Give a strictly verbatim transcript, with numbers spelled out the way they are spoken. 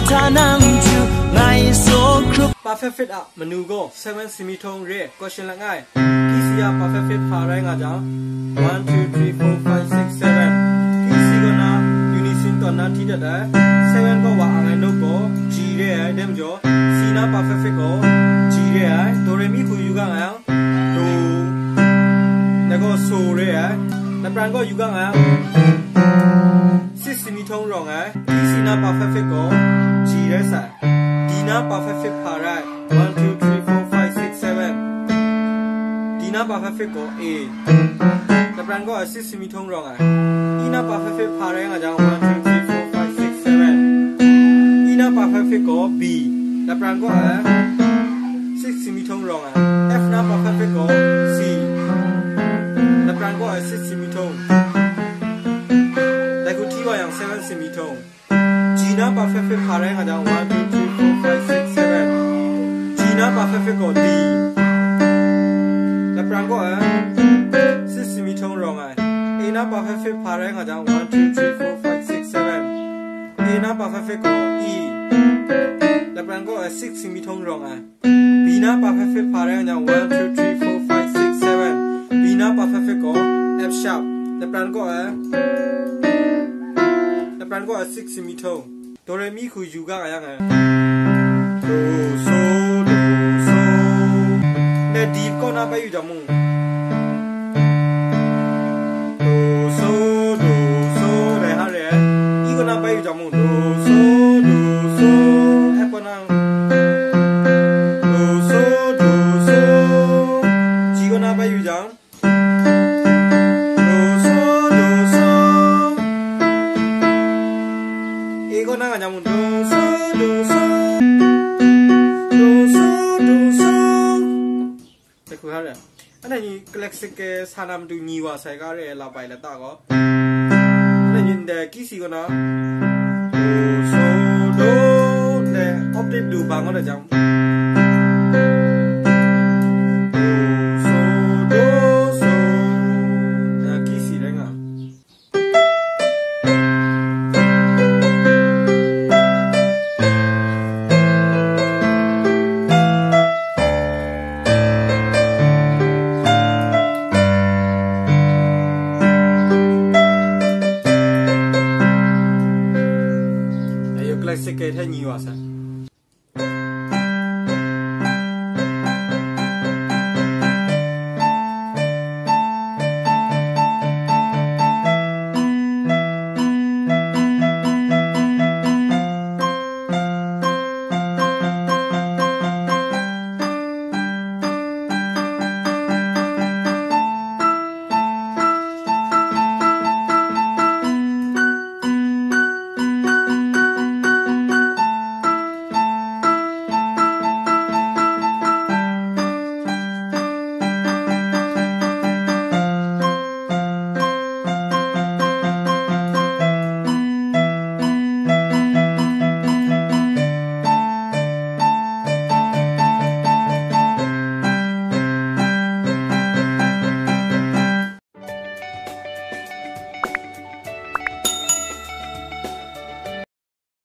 Tanang ju ngai so krup. Perfect fit a manu gaw seven semi tone re ai, question langai. Kisi a perfect fit hpa rai nga jang, one, two, three, four, five, six, seven. Kisi gaw na unison tawn na hti dat ai. Seven gaw wa ang ai note gaw G re ai, dai majaw C na perfect fit gaw G re ai. Do re mi hku yu ga nga yang, do, dai gaw so re ai. Lapran gaw yu ga nga yang, six semi tone rawng ai. Kisi na perfect fit gaw G rai sai. D na perfect fit hpa rai. One, two, three, four, five, six, seven. D na perfect fit gaw A. Lapran gaw six semi tone rawng ai. E na perfect fit hpa rai nga jang, one, two, three, four, five, six, seven. E na perfect fit gaw B. Lapran gaw six semi tone rawng ai. F na perfect fit gaw C. Lapran gaw six semi tone. Dai hku hti wa yang seven semi tone. G na perfect fit hpa rai nga jang, one, two, three, four, five, six, seven. G na perfect fit gaw D. Lapran gaw six semi tone rawng ai. A na perfect fit hpa rai nga jang, one, two, three, four, five, six, seven. A na perfect fit gaw E. Lapran gaw six semi tone rawng ai. B na perfect fit hpa rai nga jang, one, two, three, four, five, six, seven. B na perfect fit gaw F sharp. Lapran gaw ai. Lapran gaw ai six semi tone. Do re mi hku yu ga nga yang ai. Do, so, do, so. Dai D kaw na bai yu jang mung. Do, so, do, so, re ha re. E kaw na bai yu jang mung, do, so, do, so, F kaw na, do, so, do, so, G kaw na bai yu jang, do, so, do, so, A kaw na nga jang mung, do, so, do, so, do, so, do, so. Dai hku hkra re. Anhte ni classical sa na matu ni wa sai ga re, la bai la ta gaw. Anhte ni ndai kisi kaw na, do, so, do, ndai octave lu bang kaw na jang. Do, so, do, so. Ndai kisi rai nga. Ayo, classical hte ni wa sa.